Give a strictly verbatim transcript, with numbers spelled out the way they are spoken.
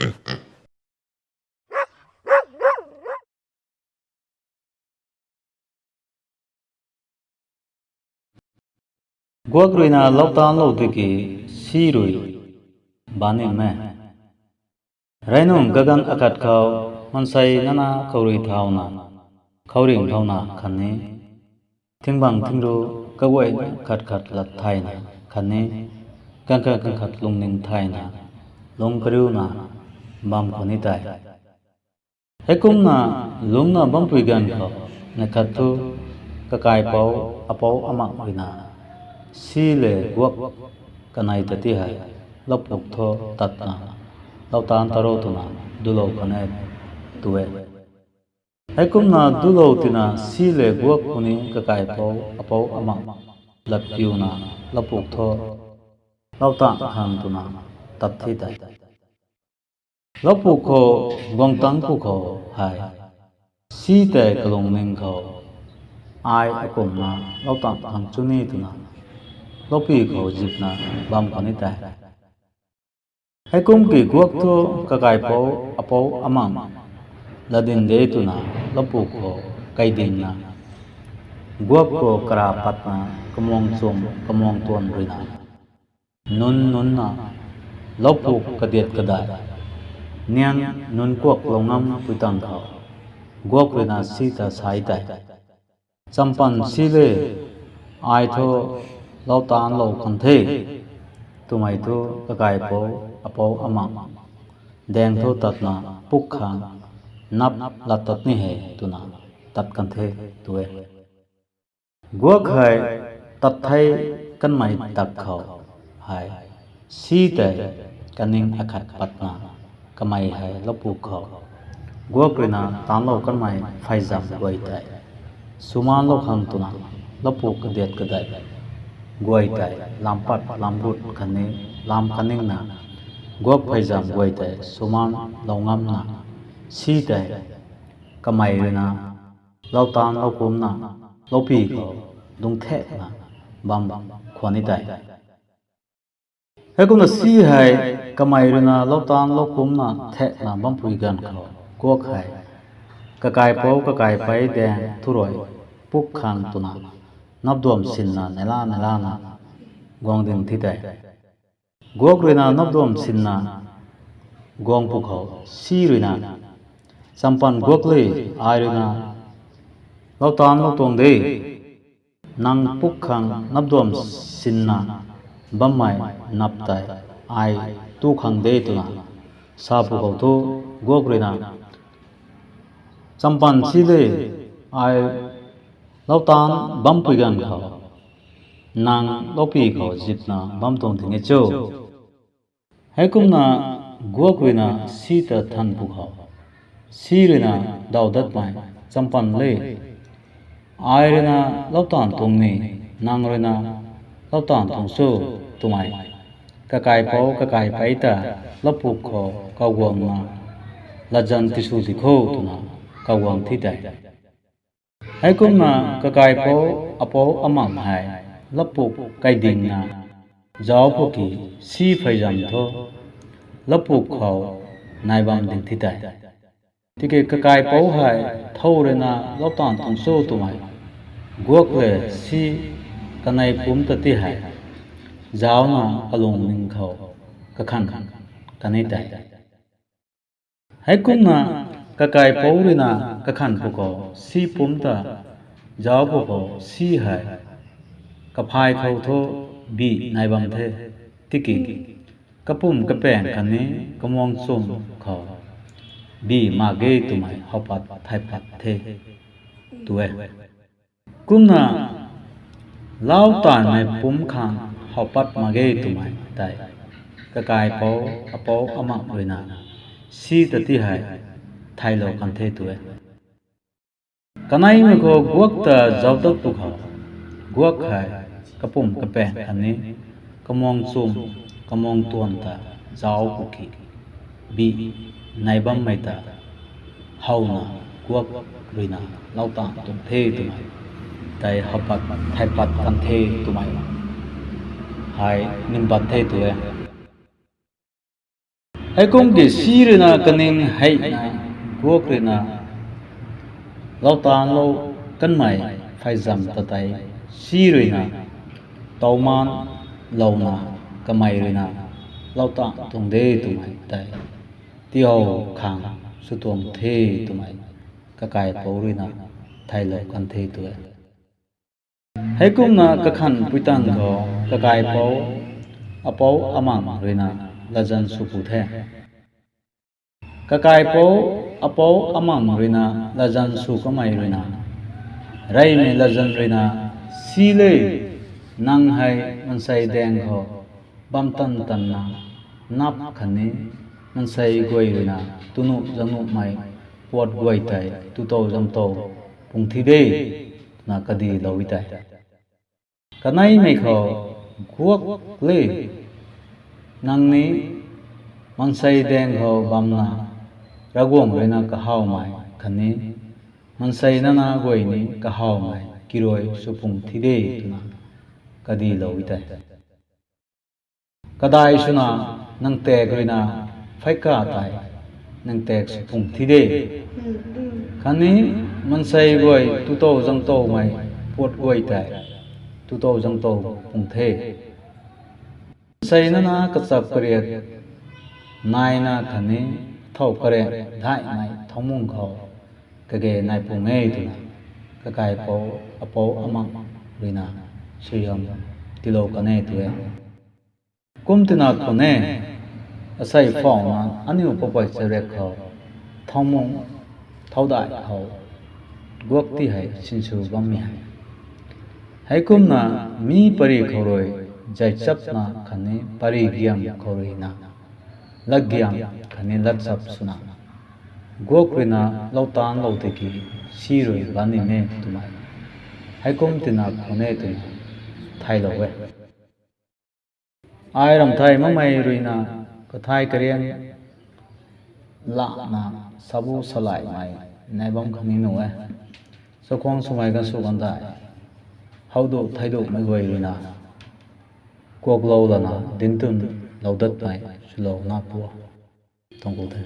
Guak ruina lou taanlou tiki si rui banning me. Reinung gaganv akhat khou mansei nana khou rui thauna, khouringh thauna khatni, thingbang thingru kaguay khat khat lat thayna khatni, ganv khat ganv khat lungning thayna, lung kariuna bam khou ni tei. Heikumna lungcna bampui ganv khou, neih khat thu kakaipouc apouc amak ruina, si le guak kanei ta ti hei, loupuk thu tatna, lou taanc ta ro twna, dulou kan e tu e. Heikumna dulou tina si le guak puni kakaipouc apouc amak lat piuna, loupuk thu lou taanc khang twna tat the tei. Loupuk khou guang tangc pwkhou hei, si tei kalungning khou, ai akumna lou taanc khang chuni twna, loupy khou zipna bam khou ni tei. Heikum ki guak thu kakaipouc apouc amak latdyn de twna, loupuk khou kaidingna, guak khou kara patna, kamuang chum kamuang tuan ruina, nunc nunc na, loupuk kadiat kadai, niang nunc kuaklou ngam pui tang khou, guak ruina si ta sa tei. Champan si le, ai thu lou taanlou kan the, twmei thu kakaipouc apouc amak daeng thu tatna, puk khang nap lat tat ni he twna tat kan the tu e. Guak hei tat thei kanmei tak khou hei, si tei kaning akhat patna, kamei hei loupuk khou, guak ruina taanclou kanmei pheizam guay tei, swmaanlou khang twna, loupuk kadiat kadai guay tei lampat lamrut khatni lam kaningna, guak pheizam guay tei swmaanlou ngamna, si tei kamei ruina lou taanclou kumcna, loupy khou dungcthekna bam khwan ni tei. Heikumna si hei kamei ruina lou taanclou kumcna thekna bampui ganv khou, guak hei kakaipouc kakaipei daeng thu rui puk khang twna, napduam sinna neihla neihlana guang ding thi tei. Guak ruina napduam sinna guang pwkhou si ruina, champan guak le, ai ruina lou taanclou tuang de, nang puk khang napduam sinna bammei nap tei ai tu khang de twna sa pwkhou thu, guak ruina, champan si le, ai lou taanc bampui ganv khou, nang loupy khou zipna bam tuang ding e cho. Heikumna guak ruina si ta than pwkhou, si ruina daw datmei, champan le, ai ruina lou taanc tuang ni, nang ruina lou taanc tuang cho, twmei kakaipouc kakaipei ta loupuk khou kaguangna, latzan tisw di kho twna kaguang thi tei. Heikumna kakaipouc apouc amak hei loupuk kaidingna zauc pwki, si pheizam thu loupuk khou nai bam ding thi tei. Tiki kakaipouc hei thow ruina lou taanc tuang cho twmei, guak le si kanei pumc ta ti hei zaucna kalungning khou kakhan kan ni tei. Heikumna kakaipouc ruina kakhan pwkhou si pumc ta zauc pwkhou si hei kaphay khou thu bi nai bam the, tiki kapumc kapaeng khatni kamuang chum khou bi mak ge twmei how pat thay pat the tu e. Kumna lou taanmei pumc khang how pat mak ge twmei tei kakaipouc apouc amak ruina si ta ti hei thaylou kan the tu e. Kaneimei khou guak ta zauc dat pwkhou, guak hei kapumc kapaeng khatni kamuang chum kamuang tuan ta zauc pwki bi nai bammei ta howna guak ruina lou taanc tuang the twmei tei how pat thay pat kan the twmei hei nim pat the tu e. Heikum ki si ruina kaning heina guak ruina loutanlou kanmei pheizam ta tei si ruina towman louna kamei ruina loutan tuang de twmei tei tihow khang sw tuang the twmei kakaipouc ruina theilou kan the tu e. Heikumna kakhanhpui tangv khou kakaipouc apou amang ruina latzan sw pu the. Kakaipouc apou amang ruina latzan sw kamei ruina reymei latzan ruina, si le, nang hei mansei daeng khou bam tan tanna nap khatni mansei guay ruina tunu zangnuhmei puat guay tei tutow zangtow pung thi de twna kadilou e tei. Kaneimei khou guak le, nang ni mansei daeng khou bamna Ravguangc ruina kahawmei khatni mansei nana guay ni kahawmei kirui sw pung thi de twna kadilou e tei. Kadai swna nang tak ruina pheika tei nang tak sw pung thi de khatni mansei guay tutow zangtowmei puat guay tei tutow zangtow pung the. Mansei nana kachap kariat naina khatni thow kare daihmei thangmung khou kage nai pung e twna kakaipouc apou amang ruina suaihiam tiilou kan e tu e. Kum tina khou ne, asei phauhna aniu poupey charek khou thangmung thowdai khou guak ti hei sinsw bammei hei. Heikumna mi pary khou rui zaichapna khatni pary giam khou ruina latgiam khatni latchap swna guak ruina loutanlou tiki si rui ganv ni e twmei heikum tina khou ne twna theilou e. Ai ramthei makmei ruina kathai kariang lana sabu salaimei nai bam khang ni nuh e. Chakhwang swmei kan sw kan tei howdu theidumei guay ruina kuaklou lana dintwn lou datmei swlou na pu tuang ku the.